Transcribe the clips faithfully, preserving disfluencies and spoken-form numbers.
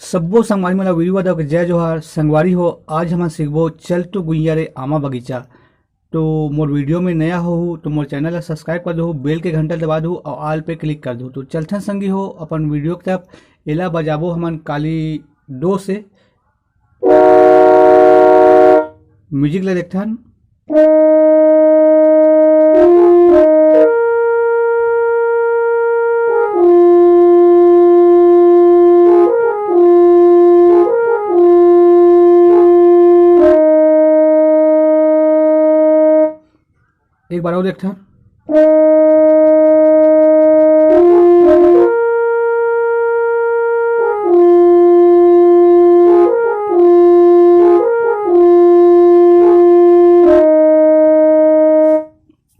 सब्बो संगवारी मन ला वीरू यादव के जय जोहार। संगवारी हो, आज हमन सीखबो चल तो गुइया रे आमा बगीचा। तो मोर वीडियो में नया हो तो मोर चैनल ला सब्सक्राइब कर दो, बेल के घंटा दबा दो और ऑल पे क्लिक कर दो। तो चलथन संगी हो अपन वीडियो की तरफ। एला बजाबो हमन काली डो से। म्यूजिक ला देखथन। एक बार और देखथन।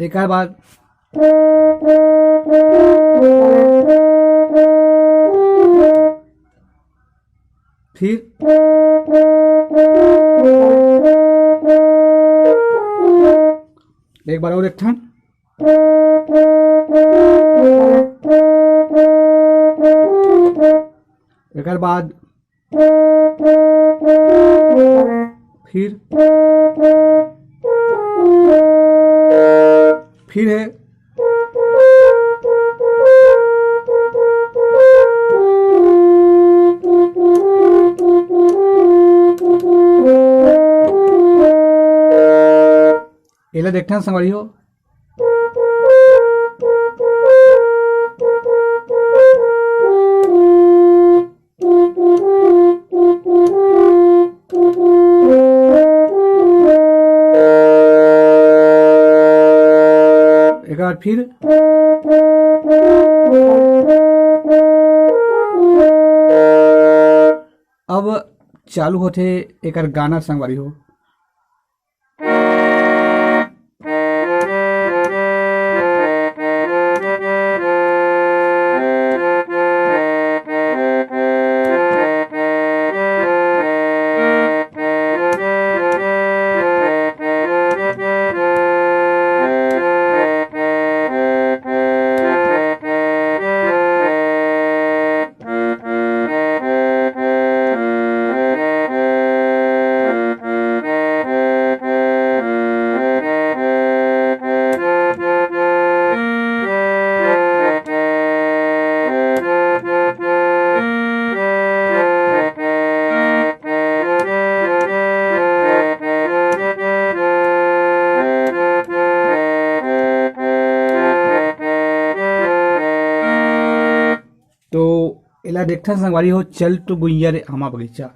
एकर बाद फिर एक बार और एक ठन। एकर बाद फिर, फिर है। एला देखथन संगवारी हो। एक बार फिर। अब चालू होथे एकर गाना संगवारी हो। तो एला देखथन संगवारी हो, चल तो गुइया रे आमा बगीचा।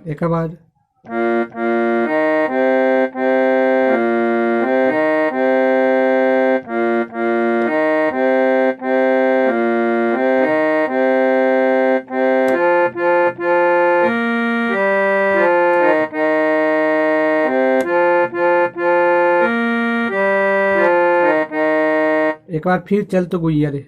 एकर बाद एक बार फिर चल तो गुइया रे।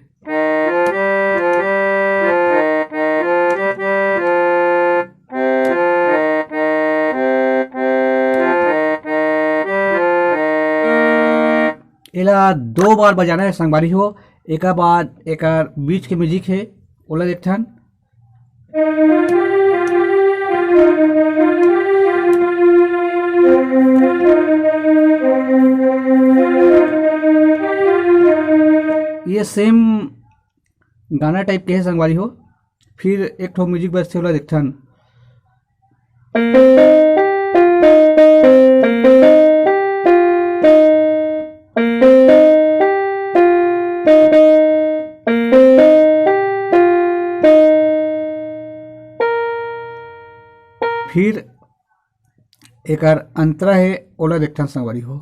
एला दो बार बजाना है संगवारी हो। एकर बाद एकर बीच के म्यूजिक है, ओला देखथन। ये सेम गाना टाइप के है संगवारी हो। फिर एक ठो म्यूजिक बजथे, ओला देखथन। फिर एकर अंतरा है, ओला देखथन संगवारी हो।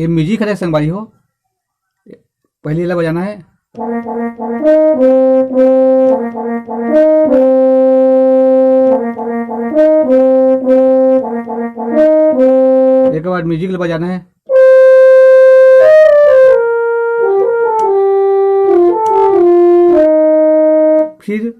ये म्यूजिक हरे संगवारी हो, पहले ला बजाना है। एक बार म्यूजिक ला बजाना है। फिर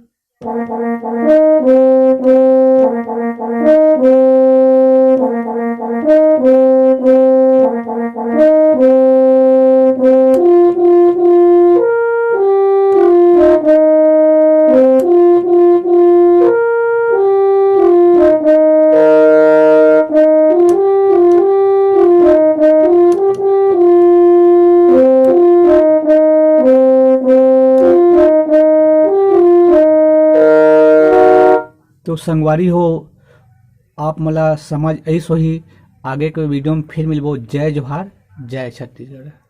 तो संगवारी हो, आप मन ला समझ आइस होही। आगे के वीडियो में फिर मिलबो। जय जोहार, जय छत्तीसगढ़।